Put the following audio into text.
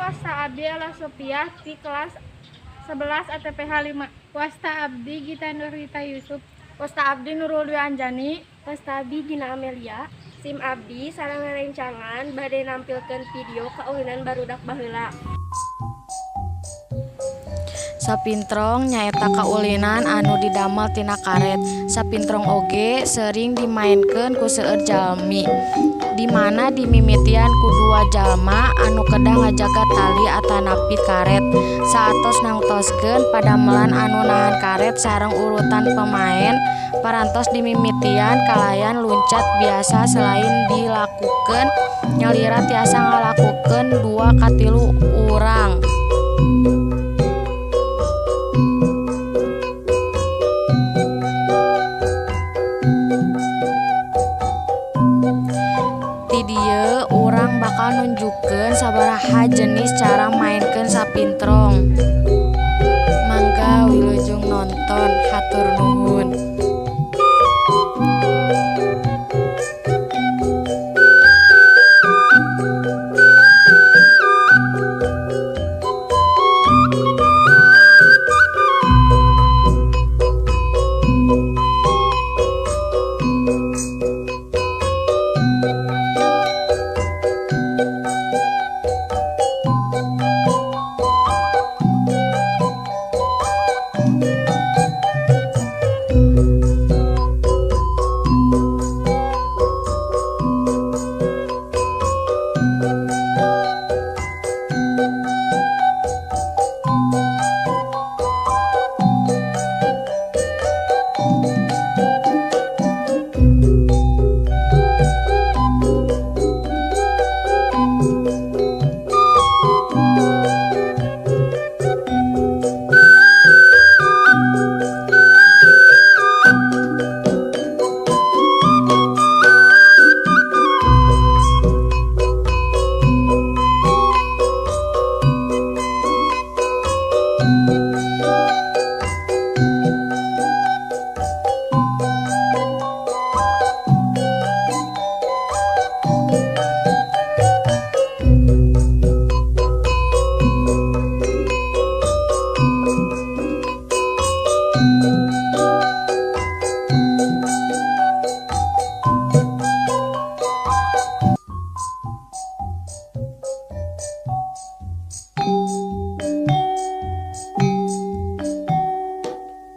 Wasta abdi Ella Sopiah ti kelas 11 ATPH 5. Wasta abdi Gita Nurwita Yusuf. Wasta abdi Nurul Dwi Anjani. Wasta abdi Gina Amelia. Sim abdi sareng rerencangan bade nampilkeun video kaulinan barudak baheula. Sapintrong nyaeta kaulinan anu didamel tina karet. Sapintrong oge sering dimaenkeun ku seueur jalmi, dimana dimimitian ku dua jalma anu kedah ngajaga tali atanapi karet. Saatos nangtoskeun padamelan anu nahan karet sareng urutan pemaen parantos dimimitian kalayan luncat biasa selain dilakukeun nyalira tiasa ngalakukeun 2 ka 3 urang. Ti dieu urang bakal nunjukkeun sabaraha jenis cara maenkeun sapintrong.